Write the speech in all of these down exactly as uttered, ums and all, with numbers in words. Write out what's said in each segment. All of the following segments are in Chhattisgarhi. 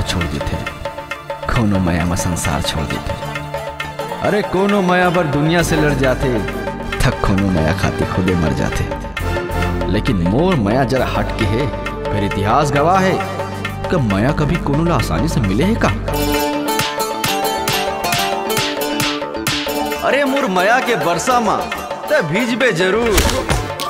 छोड़ देथे, कोनो मया म संसार छोड़ देथे। अरे कोनो मया बर दुनिया से लड़ जाथे, त कोनो मया खातिर खुदे मर जाथे। लेकिन मोर मया जरा हट के हे, फेर इतिहास गवाह हे, का मया कभी कोनो ला आसानी से मिले हे का? अरे मोर मया के बरसा म ते भीजबे जरूर।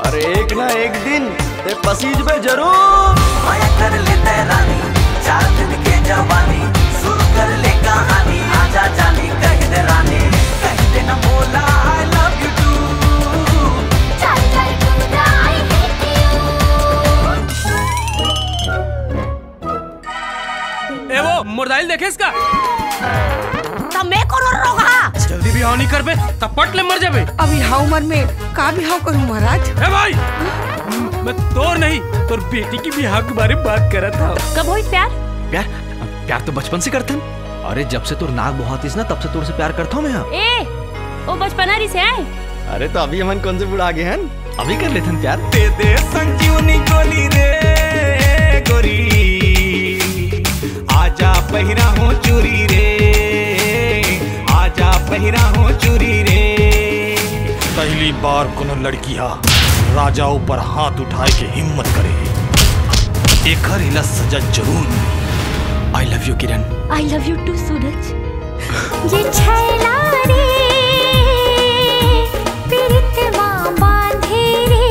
अरे एक ना एक दिन ते पसीजबे जरूर। मया कर ले तैं रानी, चार दिन के जवानी, शुरू कर ले कहानी, आजा जानी कह दे रानी, कह दे ना बोला I love you too। चल चल कूदा, I hate you। ए वो मोर दाई ल देखेस का? त मैं कोनो रोगहा? जल्दी बिहाव नहीं करबे, त पट ले मर जाबे। अब इहा उमर में का बिहाव करूं महाराज? ए भाई, मैं तोर नहीं, तोर बेटी के बिहाव के बारे में बात करत हंव। कब होइस प्यार? प्यार? प्यार तो बचपन से करथन। अरे जब से तोर नाक बोहातिस ना, तब से तोर से प्यार करथंव मैं हा। ए, ओ बचपना रिहिस हे। अरे त अभी हमन कोन से बुढ़ा गे हन, अभी कर लेथन प्यार। दे दे संजीवनी गोली रे गोरी, आजा पहिरा हो चूरी रे, आजा पहिरा हो चूरी रे। पहली बार कोनो लड़की हा राजा ऊपर हाथ उठाए के हिम्मत करे, एकर इला सजा जरूर मिले। I love you Kiran. I love you too सूरज। ये छैला रे, पीरित मा बांधे रे,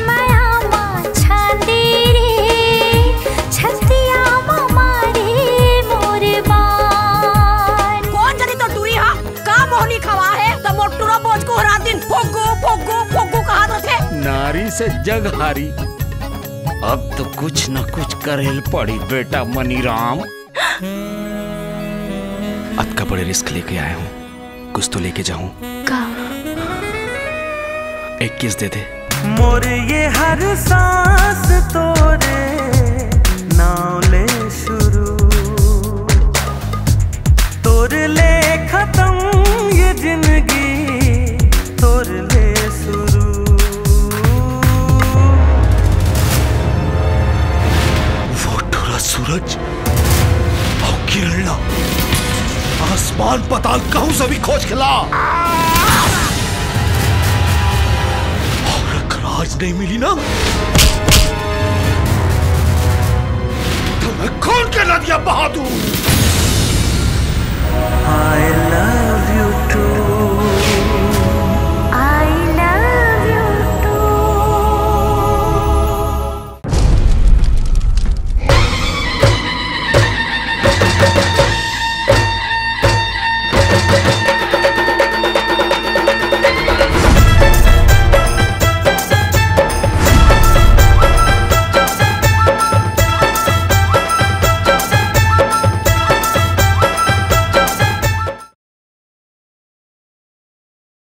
मया मा छांदे रे, छतिया मा मारे मोर बान। कोन जनी तो टूरी हा, का मोहनी खवा हे, त मोर टूरा बोज को रात दिन फोगो, फोगो, फोगो कहत रथे। नारी से जग हारी, अब तो कुछ न कुछ करेल पड़ी बेटा मनीराम। अतका बड़े रिस्क लेके आया हूँ, कुछ तो लेके जाऊं। का? एक किस दे दे। मोर ये हर सांस तोरे नाव ले शुरू, तोर ले खत्म ये जिंदगी, तोर ले शुरू। वो टूरा सूरज अउ किरण ला आसमान पताल कहूं से भी खोज के ला। अगर आज नहीं मिली ना, त मैं खून के नदिया बहा दूं।